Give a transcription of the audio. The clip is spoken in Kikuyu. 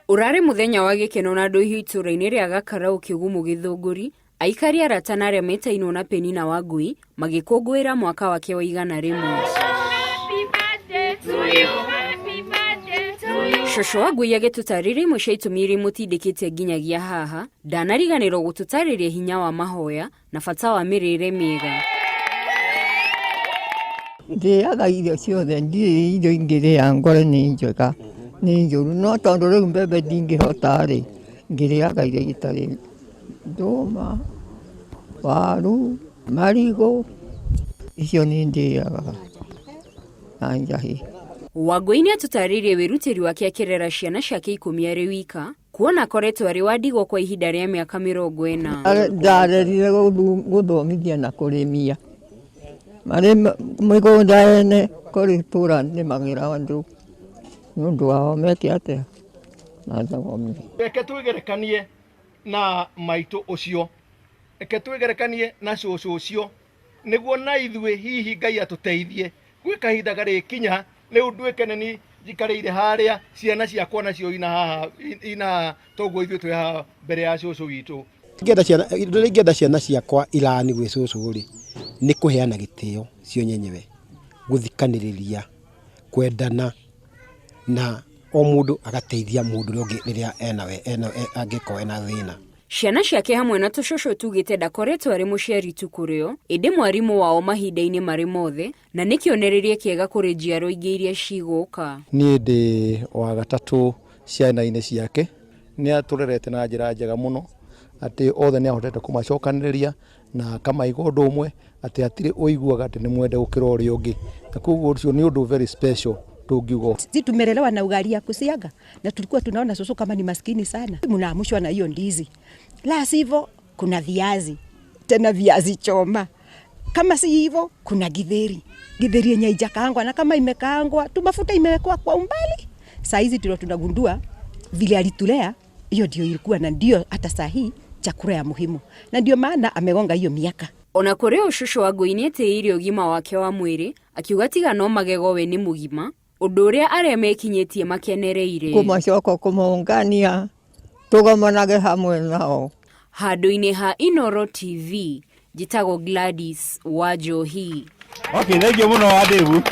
Ũrarĩ mũthenya wa gĩkeno na ndũhiũ itũũra-inĩ rĩa Gakaraũ Kĩgumo Gĩthũngũri, aikari arata na arĩa metainwo na Penina Wangui magĩkũngũĩra mwaka wake wa 100. Cũcũ Wangui agĩtũtarĩria imwe cia itũmi iria imũtindĩkĩte nginyagia haha, ndanariganĩrwo gũtũtarĩria hinya wa mahoya na bata wa mĩrĩre mĩega. Ndĩaga irio ciothe, ndirĩ irio ingĩrĩa ngore nĩ njega nĩ njũru, no tondũ rĩu mbembe ndingĩhota rĩ, ngĩrĩaga iria itarĩ ndũma, waru, marigũ, icio nĩ ndĩaga na njahĩ. Wangũi nĩ atũtarĩirie wĩrutĩri wake akĩrera ciana ciake ikũmi arĩ wika, kuona akoretwo arĩ wa ndigwa kwa ihinda rĩa mĩaka 40. Ndarerire gũthomithia na kũrĩmia. Marĩ mĩgũnda ene kũrĩ itũra nĩmagĩra andũ nĩ ũndũ wao meke atĩa mathome. Reke twĩgerekanie na maitũ ũcio, reke twĩgerekanie na cũcũ ũcio, nĩguo na ithuĩ hihi Ngai atũteithie gwĩ kahinda garĩkinya rĩu nduĩke nĩ ni njikarĩire harĩa ciana ciakwa nacio ina haha ina haha toguo ithuĩ twĩ haha mbere ya cũcũ witũ. Ingĩenda ciana rĩrĩa ingĩenda ciana ciakwa irani gwĩ cũcũ rĩ, nĩ kũheana gĩtĩo cio nyenyewe, gũthikanĩrĩria, kwendana na o mũndũ agateithia mũndũ ũrĩa ũngĩ rĩrĩa enawe angĩkorwo ena thĩna. Ciana ciake hamwe na tũcũcũ tugĩte ndakoretwo arĩ mũciari tu kũrĩ o, ĩndĩ mwarimũ wao mahinda-inĩ marĩ mothe, na nĩ kĩonereria kĩega kũrĩ njiaro ingĩ iria cigũka. Niĩ ndĩ wa gatatũ ciana-inĩ ciake, nĩ atũrerete na njĩra njega mũno, atĩ othe nĩ ahotete kũmacokanĩrĩria na akamaiga ũndũ ũmwe, atĩ hatirĩ ũiguaga atĩ nĩ mwende gũkĩra ũrĩa ũngĩ, na koguo ũcio nĩ ũndũ very special tũngiuga. Sisi tumelelewa na ugali ya kusiaga na tulikuwa tunaona susu kama ni maskini sana. Mnaamshwa na hiyo ndizi, la sivyo kuna viazi, tena viazi choma. Kama si hivyo kuna githeri, githeri yenye haijakaangwa, na kama imekaangwa tu mafuta imewekwa kwa umbali. Saa hizi ndio tunagundua vile alitulea, hiyo ndio ilikuwa na ndio hata saa hii chakula ya muhimu, na ndio maana amegonga hiyo miaka. Ona kũrĩ ũũ cũcũ Wangũi nĩetĩĩire ũgima wake wa mwĩrĩ akiuga tiga no magego we nĩ mũgima, ũndũ ũrĩa arĩa mekinyĩtie makenereire. Kũmacoka kũmongania tũgomanage hamwe nao. Handũ-inĩ ha Inooro TV, njĩtagwo Gladys Wanjohi. Okay, thank you mũno Wandevu.